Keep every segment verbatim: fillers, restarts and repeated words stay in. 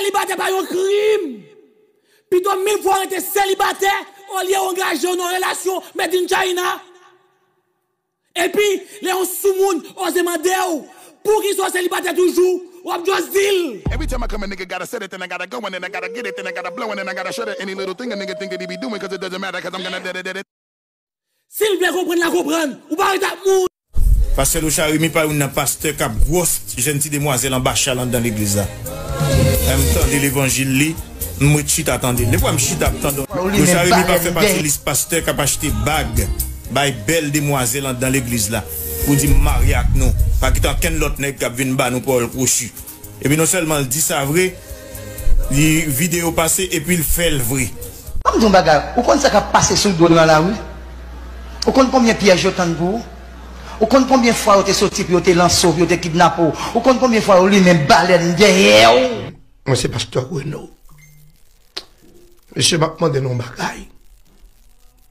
Selibatè pa yon krim. Pito mil fwa w rete selibatè olye w angaje w nan relasyon made in China. Epi, lè yon soumoun oze mande w, poukisa w selibatè toujou, w ap just di l. Every time I come, a nigga gotta set it, then I gotta go, and then I gotta get it, then I gotta blow, and then I gotta shut it. Any little thing a nigga think that he be doing, 'cause it doesn't matter, 'cause I'm gonna dead it, dead it. Si l vle konprann, l a konprann. Ou pa ret ap mouri. Pastè Lochard Remy pa youn nan pastè k ap gwòs jèn ti demwazèl anba chal anndan legliz la. Lè m tande levanjil li, m ret chita tande l. Defwa m chita ap tande. Lochard Remy pa fè pati lis pastè k ap achte bag bay bèl demwazèl anndan legliz la pou di m marye ak nou. Pa kite ankenn lòt nèg k ap vin ba nou pawòl kwochi. Epi non sèlman l di sa vre, li videyo pase epi l fè l vre. Ban m di w yon bagay, ou konn sa k ap pase sou do nou an lari? Ou konn konbyen pyèj yo tann pou ou? Ou konn konbyen fwa yo te soti pou yo te lanse w, pou yo te kidnape w? Ou konn konbyen fwa yo limen balèn dèyè w? Mwen se pastè Reno. Mesye, m ap mande nou yon bagay.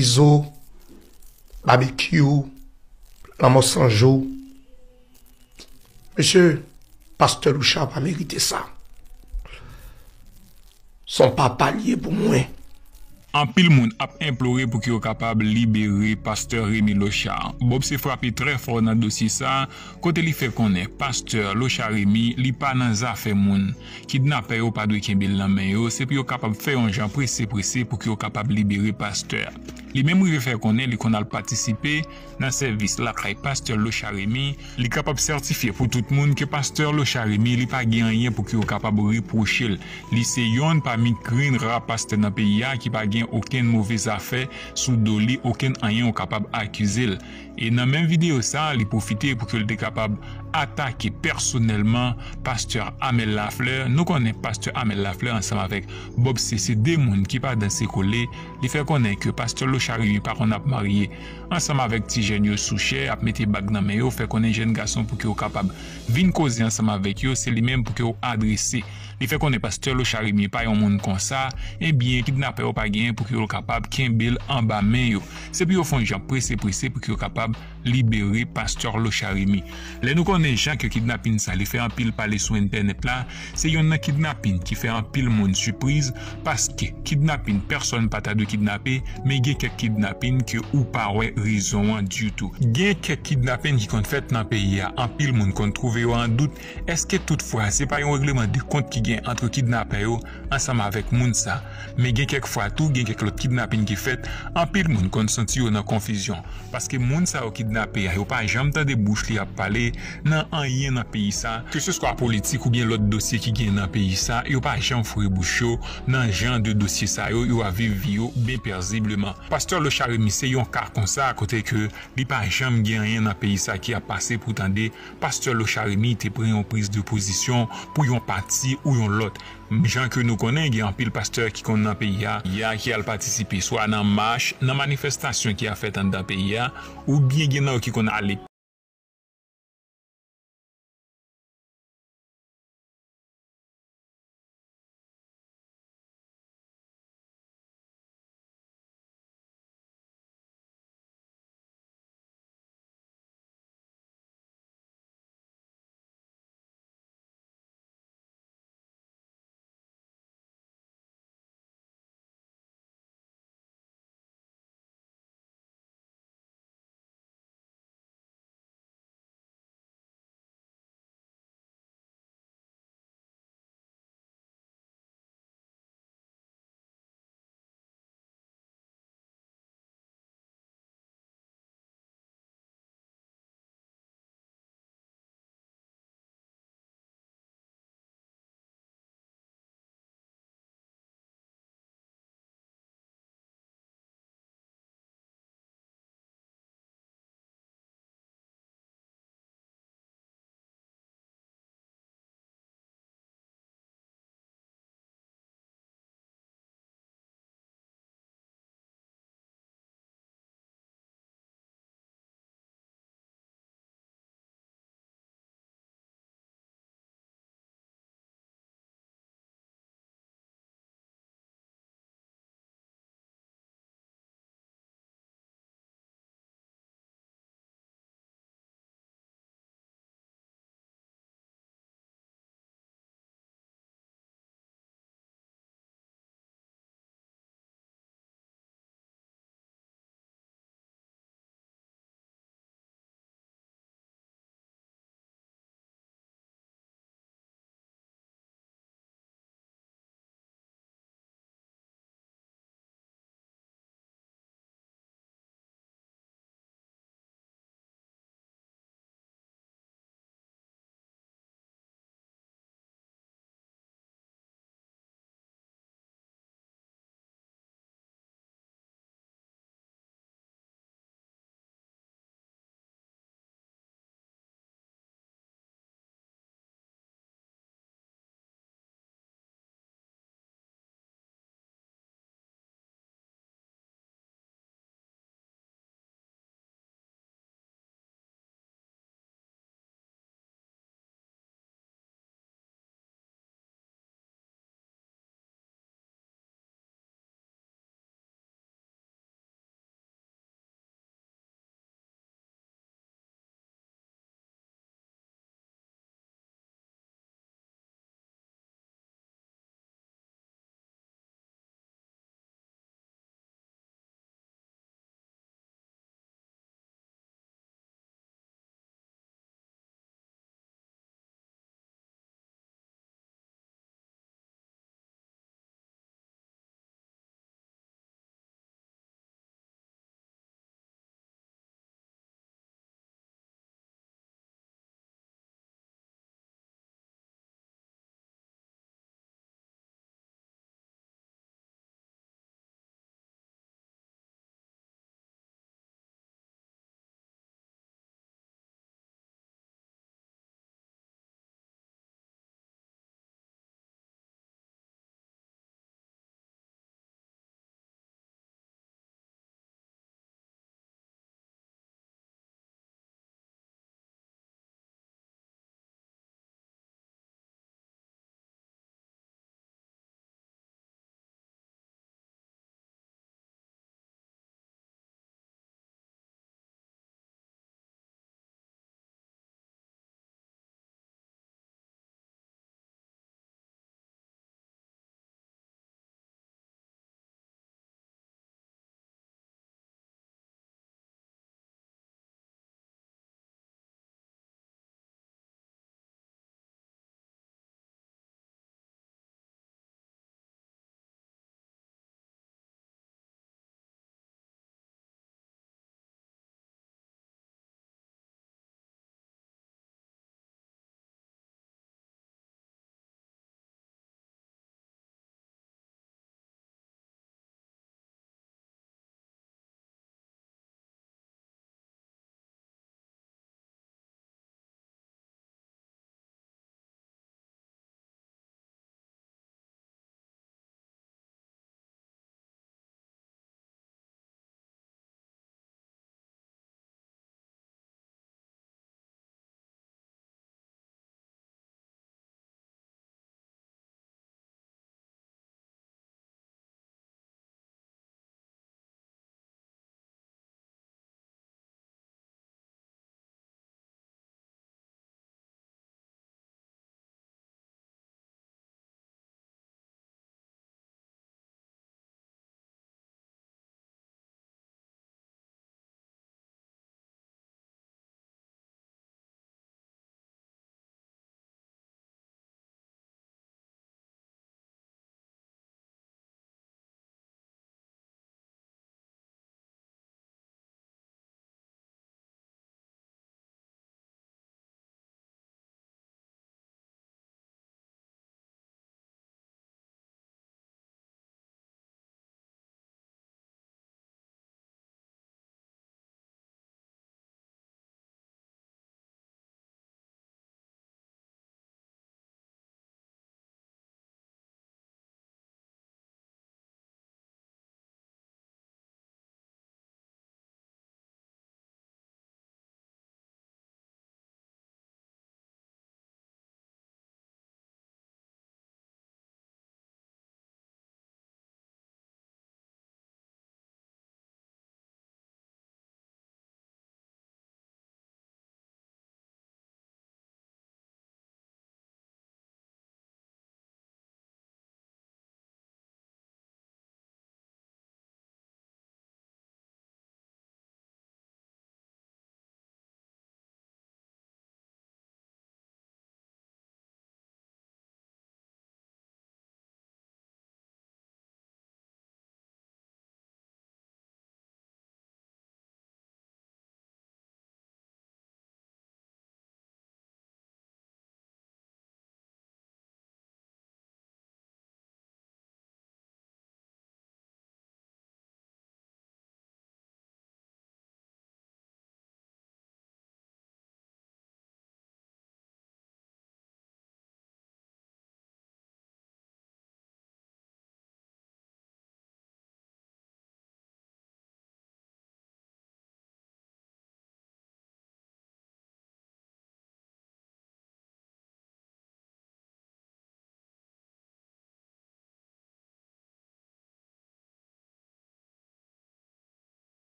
Izo, Babekyou, Lanmò San Jou. Mesye, pastè Lochard pa merite sa. Se yon papa l ye pou mwen. Anpil moun ap enplore pou ke yo kapab libere pastè Remy Lochard. Bob se frape trè fò nan dosye sa, kote li fè konnen pastè Lochard Remy, li pa nan zafè moun. Kidnapè yo pa dwe kenbe l nan men yo, se pou yo kapab fè yon jan prese prese pou ke yo kapab libere pastè a. Li menm rive fè konnen li konn al patisipe nan sèvis lakay pastè Lochard Remy. Li kapab sètifye pou tout moun ke pastè Lochard Remy, li pa gen anyen pou ke yo kapab repwoche l. Li se yonn pami grenn ra pastè nan peyi a ki pa gen okenn move zafè sou do li, okenn anyen yo kapab akize l. E nan menm videyo sa, li pwofite pou ke l te kapab atake pèsonèlman pastè Amel Lafleur. Nou konnen pastè Amel Lafleur ansanm avèk Bob C, se de moun ki pa danse kole. Li fè konnen ke pastè Lochard Remy pa konn ap marye ansanm avèk ti jèn yo sou chè, ap mete bag nan men yo, fè konnen jèn gason pou ke yo kapab vin koze ansanm avèk yo, se li menm pou ke yo adrese. Li fè konnen pastè Lochard Remy pa yon moun konsa, ebyen, kidnapè yo pa genyen pou ke yo kapab kenbe l anba men yo. Se pou yo fè yon jan prese prese pou ke yo kapab libere pastè Lochard Remy. Lè nou konnen jan ke kidnapin sa, li fè anpil pale sou entènèt la, se yonn nan kidnapin ki fè anpil moun sipriz, paske kidnapin pèsonn pa ta dwe kidnape, men gen kèk kidnapin ke ou pa wè rezon an ditou. Gen kèk kidnapin ki konn fèt nan peyi a, anpil moun konn twouve yo an dout, èske toutfwa se pa yon regleman de kont ki gen ant kidnapè yo ansanm avèk moun sa? Men gen kèk fwa tou, gen kèk lòt kidnapin ki fèt, anpil moun konn santi yo nan konfizyon. Paske moun sa yo kidnape a, yo pa janm tande bouch li ap pale nan anyen nan peyi sa, keseswa politik oubyen lòt dosye ki gen nan peyi sa, yo pa janm foure bouch yo nan jan de dosye sa yo, yo ap viv vi yo byen pezibleman. Pastè Lochard Remy se yon ka konsa, kote ke li pa janm gen anyen nan peyi sa ki ap pase pou tande pastè Lochard Remy te pran yon priz de pozisyon pou yon pati ou yon lòt. Jan ke nou konnen, gen anpil pastè ki konn nan peyi a, ya ki al patisipe swa nan mach, nan manifestasyon ki ap fèt anndan peyi a, oubyen gen nan yo ki konn ale